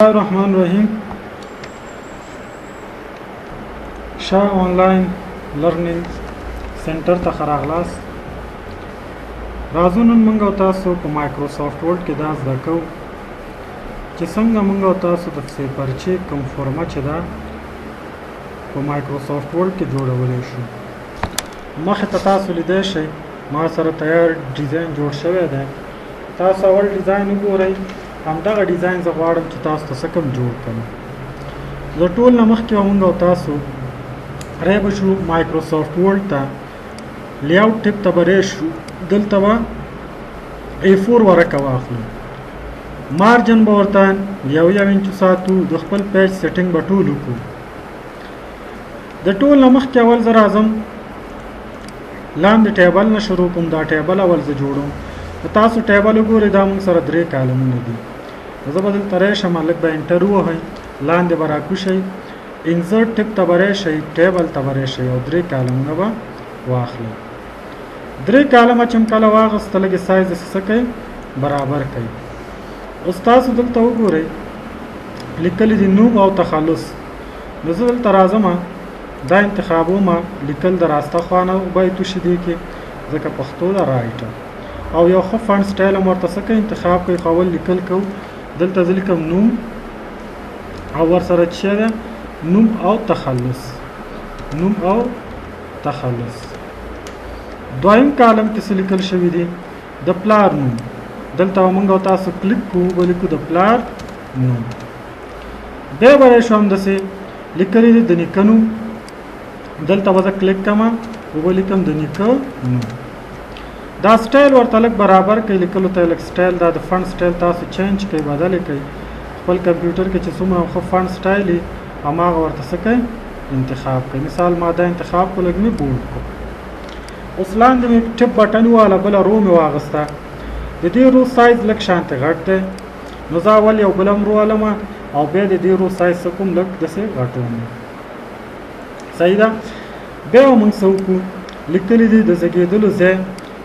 الرحمن الرحیم. شاه آنلاین لرنینګ سنټر ته ښه راغلاست. راځو نن موږ او تاسو په مایکروسافټ ورډ کې دا زده کوو چې څنګه موږ او تاسو د سپرچې کوم فورمه چې ده په مایکروسافټ ورډ کې جوړولی شو. مخې ته تاسو لیدی شئ ما سره تیار ډیزاین جوړ شوی دی. تاسو اول ډیزاین وګورئ، همدغه ډیزاین زه غواړم چې تاسو ته څه کوم جوړ کړم. زه ټول نه مخکې به موږ او تاسو ری به شو مایکروسافټ ورډ ته، لیاوټ ټیپ ته به ری شو، دلته به A4 ورقه واخلو، مارجن به ورته یو یو انچ ساتو، د خپل پیج سیټینګ به ټول وکړو. د ټول نه مخکې اول زه راځم لاندې table نه شروع کوم. دا table اول زه جوړوم. تاسو table وګورئ، دا موږ سره درې کالمونه دي. زه به دلته راشم، لږ به enter ووهئ، لاندې به راکوشئ، insert tab ته به راشئ، table ته به راشئ او درې کالمونه به واخلئ. درې کالمه چې کله واغسته لږ سایز یې څه کوئ برابر کوئ. اوس تاسو دلته وګورئ لیکلي دي نوم او تخلص. نو زه دلته راځم، دا انتخابوم، لیکل د راسته خوا نه باید وشي دې کې، ځکه پښتو ده right، او یو ښه font style هم ورته څه کوي انتخاب کوي. خو اول لیکل کوو. دلته زه لیکم نوم او ورسره چې ده نوم او تخلص، نوم او تخلص. دویم کالم کې څه لیکل شوي دي؟ د پلار نوم. دلته به موږ او تاسو کلیک کوو، به لیکو د پلار نوم. بیا به راشو همداسې لیکلي دي د نیکه نوم. دلته به زه کلیک کړم، وبه لیکم د نیکه نوم. دا سټایل ورته لږ برابر کړئ، لیکلو ته لږ سټایل، دا د font style تاسو change کړئ، بدل کړئ. خپل کمپیوټر کې چې څومره ښه font style وي هماغه ورته څه کړئ انتخاب کړئ. مثال ما دا انتخاب کړو، لږ مې bold کړو. اوس لاندې مې tab button وواله، بله row مې واغسته. د دې row size لږ شانتې غټ دی، نو زه اول یو بل هم row والم او بیا د دې row size څه کوم لږ داسې غټوم. صحیح ده. بیا به موږ څه وکړو، لیکلي دي د زېږېدلو ځای.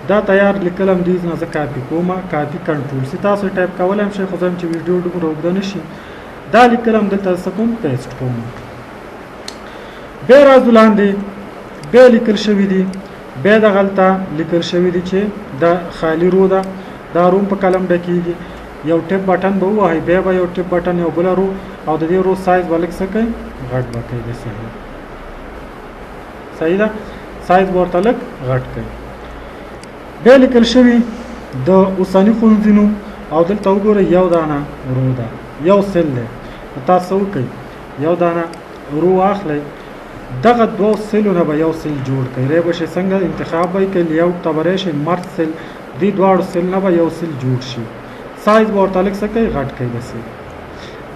دا تیار لیکل هم دي، نه زه کاپي کوم، copy control C. تاسو ټایپ کولی هم شئ، خو زه هم چې ویډیو دومره اوږده نه شي. دا لیکل هم دلته څه کوم paste کوم. بیا راځو لاندې، بیا لیکل شوي دي، بیا دغلته لیکل شوي دي چې دا خالي row ده، دا row م په قلم ډکېږي. یو tab button به ووهئ، بیا به یو tab button یو بله row، او د دې row size به لږ څه کوي غټ به کوي داسې. صحیح ده، سایز به ورته لږ غټ کوي. بیا لیکل شوي د اوسني ښوونځي نوم، او دلته وګورئ یو دانه row ده، یو cell دی. نو تاسو وکړئ یو دانه row واخلئ، دغه دوو cell ونه به یو cell جوړ کړئ. ری به شي څنګه انتخاب به یې کړئ، layout ته به راشئ، merge cell، دې دواړو cell نه به یو cell جوړ شي. سایز به ورته لږ څه کوي غټ کوي داسې.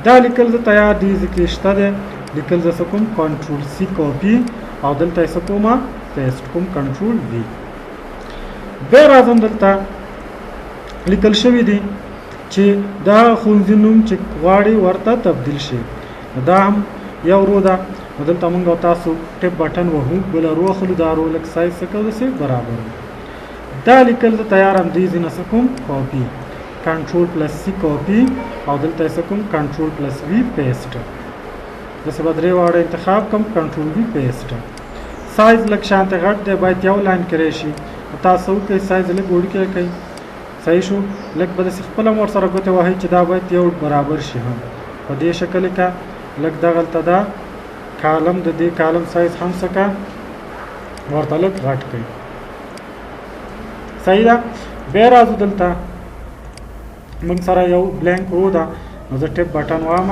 دا لیکل زه تیار دي ځکه شته دی. لیکل زه څه کوم control C copy او دلته یې څه کوم paste کوم control V. بیا راځم دلته لیکل شوي دي چې دا ښوونځي نوم چې غواړي ورته تبدیل شي. دا هم یو row ده. نو دلته موږ او تاسو tab button وهو، بله row اخلو، دا row لږ سایز څه کوو داسې برابر. دا لیکل زه تیار هم دې ځای نه څه کوم copy control plus C copy او دلته یې څه کوم control plus V paste. داسې به درې واړه انتخاب کوم، control V paste. سایز لږ شانتې غټ دی، باید یو line کې راشي. تاسو وکړئ سایز لږ وړوکی کړئ. صحیح شو، لږ به داسې خپله هم ورسره ګوتې وهئ چې دا باید یو برابر شي هم په دې شکل که لږ دغلته دا کالم د دې کالم سایز هم څه که ورته لږ غټ کړئ. صحیح ده. بیا راځو دلته موږ سره یو blank row ده، نو زه tab button وایم،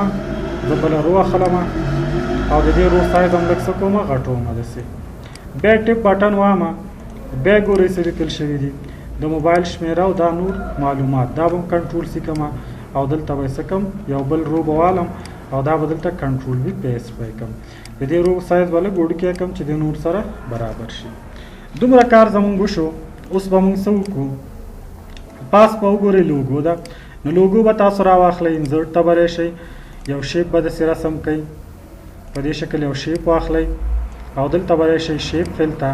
زه بله row اخلم او د دې row size هم لږ څه کوم غټوم داسې. بیا tab button وایم، بیا ګورئ څه لیکل شوي دي، د موبایل شمېره او دا نور معلومات. دا به هم control C کوم او دلته به یې څه کوم یو بل row به والم او دا به دلته control V paste به یې کوم. د دې row size به لږ وړوکی کوم چې د نور سره برابر شي. دومره کار زمونږ وشو. اوس به مونږ څه وکړو، پاس به وګورئ لوګو ده، نو لوګو به تاسو راواخلئ، insert ته به راشئ، یو shape به داسې رسم کړئ په دې شکل، یو shape واخلئ او دلته به راشئ shape fill ته،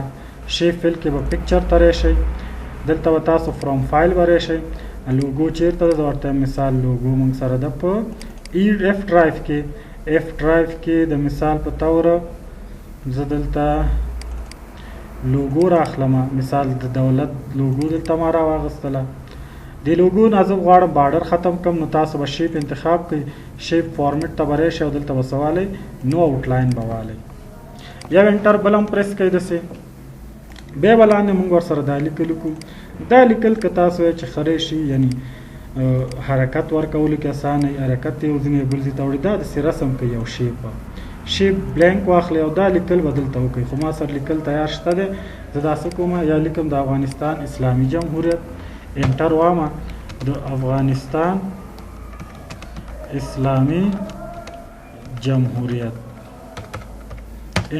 shape fill کې به picture ته راشئ، دلته به تاسو from file به راشئ، لوګو چیرته ده ورته مثال لوګو مونږ سره ده په ای F ډرایو کې، F ډرایو کې د مثال په طور زه دلته لوګو راخلم. مثال د دولت لوګو دلته ما راواغستله. د لوګو نه زه غواړم border ختم کړم، نو تاسو به shape انتخاب کړئ، shape format ته به راشئ او دلته به څه والئ؟ no outline به والئ. یو enter بل هم پریس کړئ داسې. بیا به لاندې موږ ورسره دا لیکل وکړو. دا لیکل که تاسو یې چې ښه شي، یعنی حرکت ورکولو کې اسانه وي، حرکت یو ځای نه بل ځای ته وړي، دا داسې رسم کوي. یو shape blank واخلئ او دا لیکل به دلته وکړئ. خو ما سره لیکل تیار شته دی، زه دا څه کوم، یا لیکم د افغانستان اسلامي جمهوریت، enter وامه، د افغانستان اسلامي جمهوریت،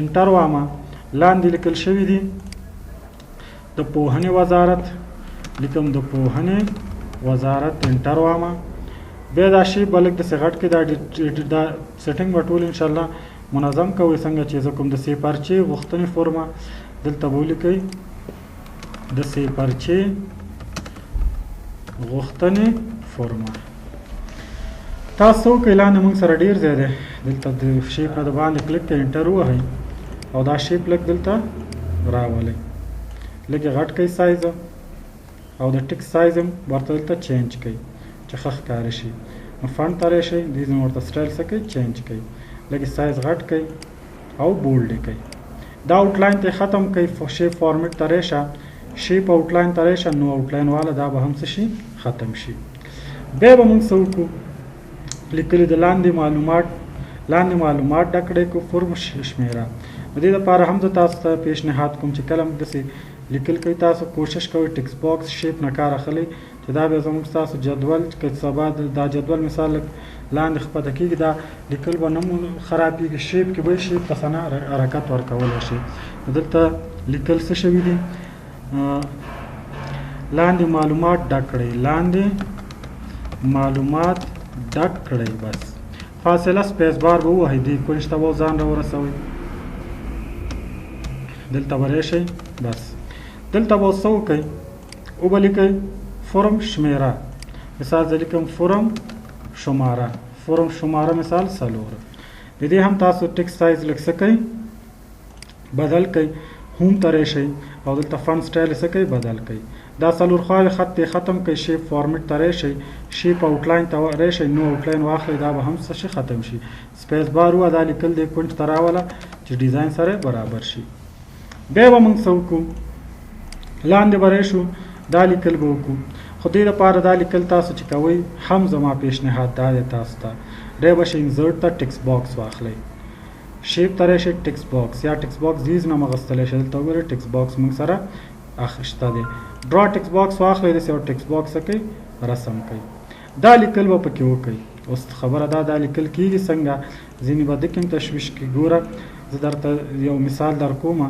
enter وامه. لاندې لیکل شوي دي د پوهنې وزارت، لیکم د پوهنې وزارت، enter وامه. بیا دا shape به لږ داسې غټ کړئ. دا setting به ټول انشاءالله منظم کوئ څنګه چې زه کوم. د سې پرچې غوښتنې فورمه دلته به ولیکئ، د سې پرچې غوښتنې فورمه. تاسو وکړئ، لاندې موږ سره ډېر ځای دی، دلته د shape نه د باندې کلیک کړئ، enter ووهئ او دا shape لږ دلته راولئ، لږ یې غټ کړئ سایز، او د text size هم ورته دلته change کړئ چې ښه ښکاره شي. نو font ته راشئ، دې ځای ورته سټایل څه کړئ؟ change کړئ، لږ سایز غټ کړئ او bold یې کړئ. دا outline ته ختم کړئ، shape format ته راشه، shape outline ته راشه، no outline واله دا به هم څه شي؟ ختم شي. بیا به موږ څه وکړو؟ لیکلي د لاندې معلومات، لاندې معلومات ډک کړئ کو فرم شمېره. د دې لپاره هم زه تاسو ته پیشنهاد کوم چې کله موږ داسې لیکل کوئ، تاسو کوشش کوئ text box shape نه کار اخلئ، چې دا بیا زموږ ستاسو جدول که سبا دا جدول مثال لاندې ښکته کېږي، دا لیکل به نه خرابېږي. shape کې به shape ته سنه حرکت ورکولی شي. دلته لیکل څه شوي دي؟ لاندې معلومات ډک کړئ، لاندې معلومات ډک کړئ. بس فاصله space bar به ووهئ، دې کونج ته به ځان راورسوئ، دلته به راشئ. بس دلته به څه وکئ؟ وبه لیکئ فرم شمېره. مثال زه لیکم فرم شماره، فرم شماره مثال څلور. د دې هم تاسو text size لږ څه کړئ؟ بدل کړئ، home ته راشئ او دلته font style یې څه کړئ؟ بدل کړئ. دا څلور خواوې خط یې ختم کړئ، shape format ته راشئ، shape outline ته راشئ، no outline واخلئ، دا به هم څه شي؟ ختم شي. space bar ووهه، دا لیکل دې کونج ته راوله چې ډیزاین سره برابر شي. بیا به موږ څه وکړو؟ لاندې به راشو، دا لیکل به وکړو. خو دې لپاره دا لیکل تاسو چې کوئ، هم زما پیشنهاد دا دی تاسو ته، دی به شئ insert ته text box واخلئ، shape ته راشئ، text box یا text box دیز نه اخیستلی شئ. دلته وګورئ text box موږ سره شته دی. draw text box واخلئ، داسې یو text box څه کړئ؟ رسم کړئ. دا لیکل به پکې وکړئ. اوس خبره دا دا لیکل کېږي څنګه؟ ځینې به دکې هم تشویش کې. ګوره زه درته یو مثال در کوم،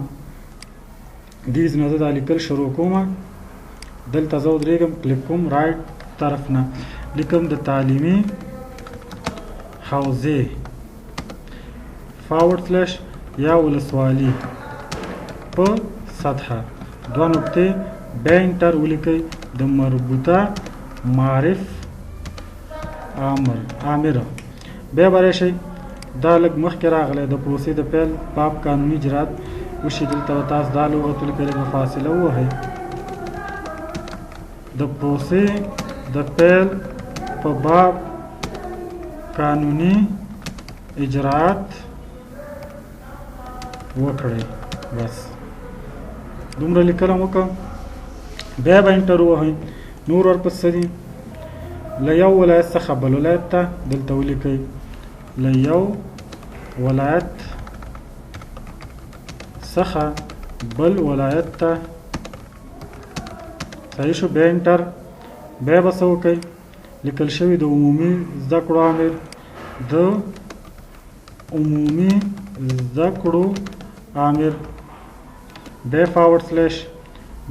دیز نه زه دا لیکل شروع کوم، دلته زه ودرېږم، کلیک کوم right طرف نه، لیکم د تعلیمي حوزې forward slash یا ولسوالي په سطحه دوه نقطې، بیا enter ولیکئ د مربوطه معارف آمر. بیا به راشئ، دا لږ مخکې راغلی، د پروسې د پیل باب قانوني اجرات وشي. دلته به تاسو دا لغت ولیکئ، لږ به فاصله ووهئ، د پروسې د پیل په باب قانوني اجرات وکړئ. بس دومره لیکل هم وکړه، بیا به enter ووهئ. نور ورپسې دي، له یو ولایت څخه بل ولایت ته، دلته ولیکئ له یو ولایت څخه بل ولایت ته. صحیح شو، بیا enter. بیا به څه وکئ؟ لیکل شوي د عمومي زده کړو آمر، د عمومي زده کړو آمر، بیا forward slash،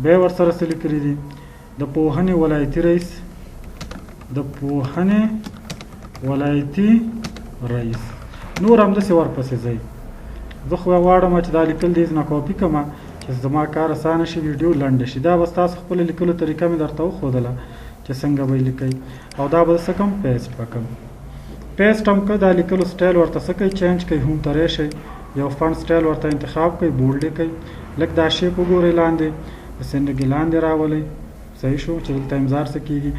بیا ورسره څه لیکلي دي؟ د پوهنې ولایتي رئیس، د پوهنې ولایتي رئیس. نور همداسې ورپسې ځئ. زه خو غواړم چې دا لیکل دې نه کاپي کړم چې زما کار اسانه شي، ویډیو لنډه شي. دا به ستاسو خپله لیکلو طریقه مې درته وښودله چې څنګه به یې لیکئ، او دا به څه کوم؟ paste به کوم. paste هم که دا لیکلو سټایل ورته څه کوي، change کوي، home ته راشئ، یو font style ورته انتخاب کوي، bold یې کوي، لږ دا shape وګورئ لاندې سندګي لاندې راولئ، صحیح شو چې دلته امزار څه کېږي،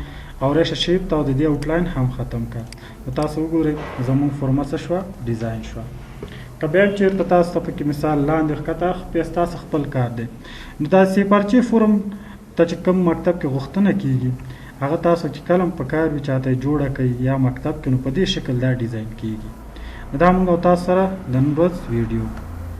او راشه shape ته او د دې outline هم ختم کړه. نو تاسو وګورئ زموږ فورمه څه شوه، design شوه. که بیا هم چېرته تاسو ته پکې مثال لاندې ښکته بیا ستاسو خپل کار دی. نو دا سې پرچې فورم ته چې کوم مکتب کې غوښتنه کېږي هغه تاسو چې کله هم په کار وي چاته یې جوړه کوي یا مکتب کې، نو په دې شکل دا design کېږي. نو دا موږ او تاسو سره د نن ورځ ویډیو.